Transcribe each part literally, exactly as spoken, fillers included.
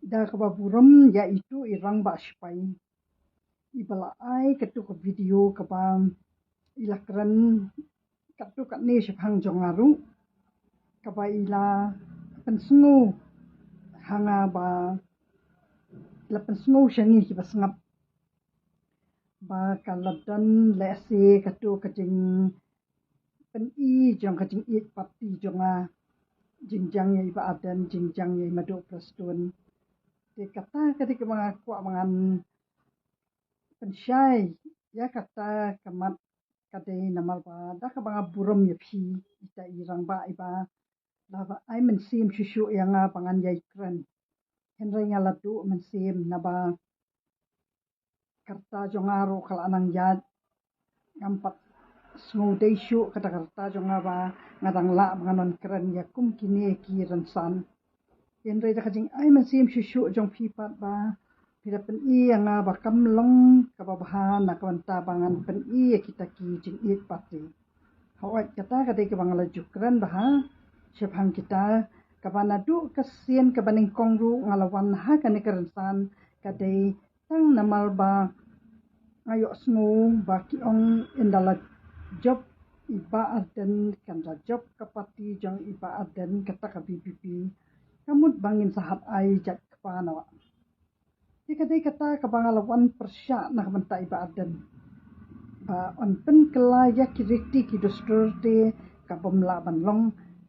Da kaba burom ïa itu i rangbah sipai iba la ai katu ka video kaba i la kren katu katne shaphang jong nga ruh, kaba i la pynsngew ha nga ba, i la pynsngew sha ngi kiba sngap ba ka la don lehse katu ka jingpyni jong ka jingïeit party jong nga, jingjang ïa i Bah Ardent, jingjang ïa i Madu Prestone. Te kata ka dei kaba nga kwah ba ngan pynshai ïa kata ka mat, ka dei namar ba da kaba nga burom ïa phi, ita i rangbah iba la ba ai mynsiem shuh shuh ïa nga ba ngan ïai kren. Hynrei nga la duh mynsiem naba ka rta jong nga ruh ka la nang ïaid. Ngam pat sngewdei shuh kata ka rta jong nga ba nga dang lah ba ngan wan kren ïa kum kine ki rynsan. Hynrei da ka jingai mynsiem shuh shuh jong phi pat ba phi da pyni ïa nga ba kam long kaba bha na ka bynta ba ngan pyni ïa kita ki jingïeit party. Hooid, kata ka dei kaba nga la ju kren bha shaphang kita, kaba naduh ka sien kaba nyngkong ruh nga la wan ha kane ka rynsan ka dei tang namar ba nga ïohsngew ba ki ong ynda la jop i Bah Ardent, kan da jop ka party jong i Bah Ardent, kata ka V P P, ka mut ba ngin sa hap ai jait kpa noh. Te ka dei kata kaba nga la wan pyrshah na ka bynta i Bah Ardent, ba yn pynkylla ïa ki riti ki dustur te ka bym lah ban long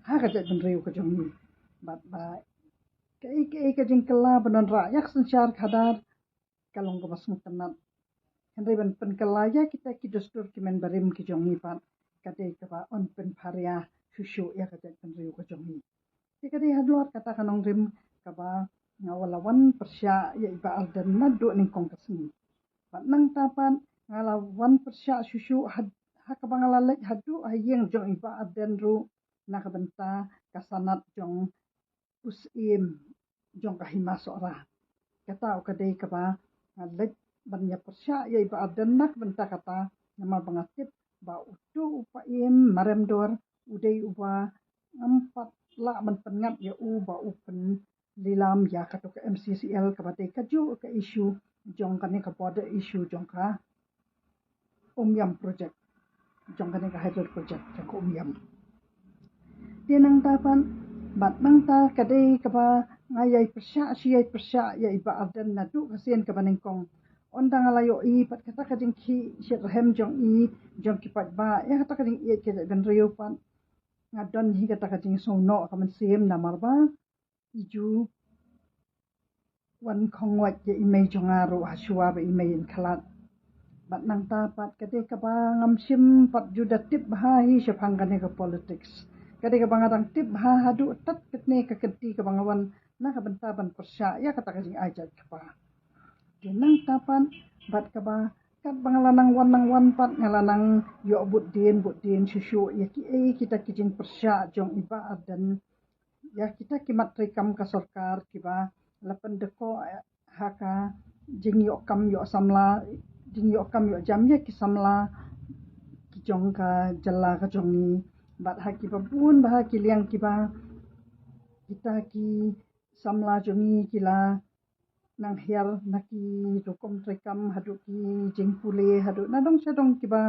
ha ka jaitbynriew ka jong ngi. Bad ba kaei kaei ka jingkylla ban wanrah ïa ka synshar khadar ka long kaba sngewtynnat. Hynrei ban pynkylla ïa kita ki dustur ki mynbarim ki jong ngi pat ka dei kaba yn pynpharia shuh shuh ïa ka jaitbynriew ka jong ngi. Te ka dei halor kata ka nongrim kaba nga la wan pyrshah ïa i Bah Ardent naduh nyngkong ka sngi. Bad nangta pat nga la wan pyrshah shuh shuh ha, ha kaba nga la leit haduh ha ïing jong i Bah Ardent ruh na ka bynta ka sanad jong u Syiem jong ka Hima Sohra. Kata u ka dei kaba nga leit ban ïa pyrshah ïa i Bah Ardent na ka bynta kata, namar ba nga tip ba uto u Bah Ïem Maremdor u dei uba ngam pat lah ban pynngat ïa u ba u pynlilam ïa katu ka M C C L kaba dei kajuh ka issue jong kane ka border issue jong ka Umiam project, jong kane ka hydro project jong ka Umiam. Te nangta pat, bad nangta ka dei kaba nga ïai pyrshah shi ïai pyrshah ïa i Bah Ardent naduh ka sien kaba nyngkong. Ynda nga la ïohi pat kata ka jingkhih shitrhem jong i, jong ki paidbah ïa kata ka jingïeit ka jaitbynriew pat, nga don hi kata ka jingsngewnoh ka mynsiem namar ba i ju wan khongwait ïa i mei jong nga ruh ha shuwa ba i mei yn khlad. Bad nangta pat ka dei kaba ngam shym pat ju da tip bha hi shaphang kane ka politics. Ka dei kaba nga dang tip bha haduh tad katne ka kynti kaba nga wan na ka bynta ban pyrshah ïa kata ka jingai jait kpa. Te nangta pat bad kaba katba nga la nang wan nang wan pat nga la nang ïoh bud dien bud dien shuh shuh ïa kiei kita ki jingpyrshah jong i Bah Ardent ïa kita ki mat treikam ka sorkar kiba la pyndep ha ka jingïoh kam ïoh samla, jingïoh kam ïoh jam ïa ki samla ki jong ka jylla ka jong ngi. Bad ha kiba bun bha ki liang kiba kita ki samla jong ngi ki la nang hiar na ki rukom treikam haduh ki jingpule haduh na dong sha dong kiba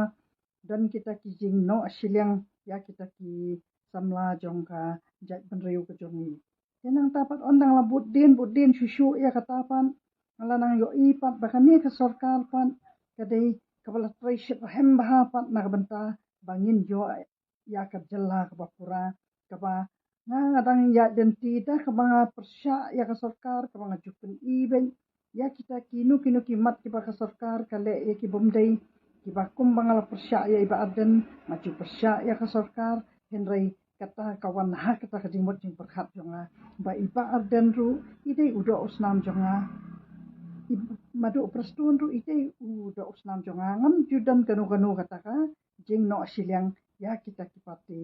don kita ki jingnoh shiliang ïa kita ki samla jong ka jaitbynriew ka jong ngi. Te nangta pat ynda nga la bud dien bud dien shuh shuh ïa kata pat nga la nang ïohi pat ba kane ka sorkar pat ka dei kaba la trei shitrhem bha pat na ka bynta ba ngin ïoh ïa ka jylla kaba pura, kaba nga nga dang ïaid lynti da kaba nga pyrshah ïa ka sorkar kaba nga ju pyni beit ïa kita kino kino ki mat kiba ka sorkar ka leh ïa ki bym dei, kiba kumba nga la pyrshah ïa i Bah Ardent nga ju pyrshah ïa ka sorkar. Hynrei kata ka wan ha kata ka jingmut jingpyrkhat jong nga ba i Bah Ardent ruh i dei u doh u snam jong nga, i Madu Prestone ruh i dei u doh u snam jong nga. Ngam ju don kano kano kata ka jingnoh shiliang ïa kita ki party.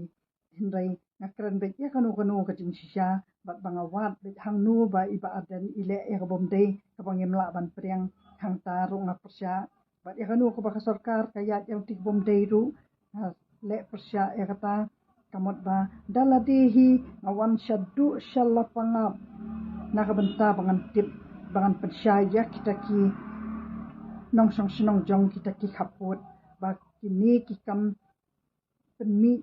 Hynrei nga kren beit ïa kano kano ka jingshisha bad ba nga wad beit hangno ba i Bah Ardent i leh ïa ka bym dei kaba ngim lah ban pdiang, hangta ruh nga pyrshah. Bad ïa kano kaba ka sorkar ka ïaid ïa uti ka bym dei ruh nga leh pyrshah ïa kata. Ka mut ba da lade hi nga wan shaduh sha Lapangap Na ka bynta ba ngan tip, ba ngan pynshai ïa kita ki nongshong shnong jong kita ki khappud, ba kine ki kam pynmih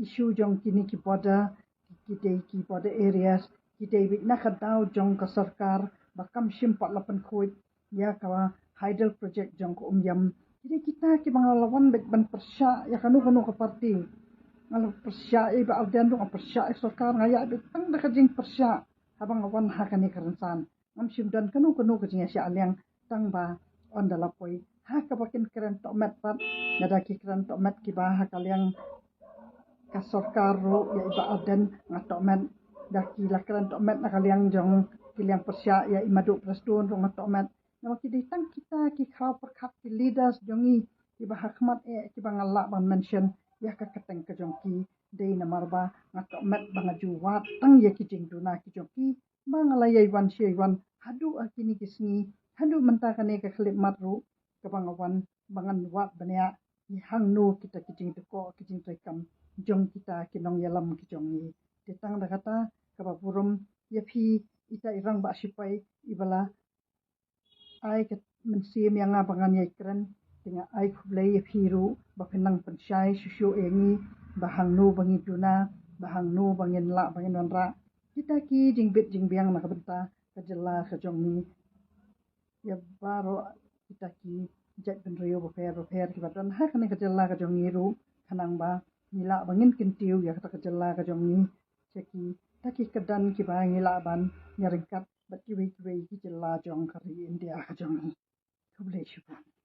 issue jong kine ki border, ki dei ki border areas, ki dei beit na ka daw jong ka sorkar, ba kam shym pat la pynkhuid ïa ka hydel project jong ka Umiam. Ki dei kita kiba nga la wan beit ban pyrshah ïa kano kano ka party. Nga la pyrshah ïa i Bah Ardent ruh, nga pyrshah ïa sorkar, nga ïaid beit tang da ka jingpyrshah haba nga wan ha kane ka rynsan. Ngam shym don kano kano ka jingïashah liang, tang ba ynda la poi ha kaba kin kren tohmet pat, lada ki kren tohmet kiba ha ka liang ka sorkar ruh ïa i Bah Ardent nga tohmet, da ki la kren tohmet na ka liang jong ki liang pyrshah ïa i Madu Prestone ruh nga tohmet. Namar ki dei tang kita ki khraw pyrkhat, ki leaders jong ngi kiba ha khmat eh kiba nga lah ban mention ïa ka kyrteng ka jong ki, dei namar ba nga tohmet ba nga ju wad tang ïa ki jingduna ki jong ki, ba nga la ïai wan shi ïai wan haduh ha kine ki sngi, haduh mynta kane ka khyllipmat ruh, kaba nga wan ba ngan wad bniah ïa hangno kita ki jingdkoh ki jingtreikam jong kita ki nongïalam ki jong ngi. Te tang da kata, kaba burom ïa phi, ita i rangbah shipai iba la ai ka mynsiem ïa nga ba ngan ïai kren, te nga ai khublei ïa phi ruh ba phin nang pynshai shuh shuh ïa ngi ba hangno ba ngi duna, ba hangno ba ngin lah ba ngin wanrah kita ki jingbit jingbiang na ka bynta ka jylla ka jong ngi. Ïa baroh kita ki jaitbynriew bapher bapher kiba don ha kane ka jylla ka jong ngi ruh, khnang ba ngi lah ba ngin kyntiew ïa kata ka jylla ka jong ngi sha kita ki kyrdan kiba ngi lah ban ïaryngkat bad kiwei kiwei ki jylla jong ka ri India ka jong ngi. Khublei shibun.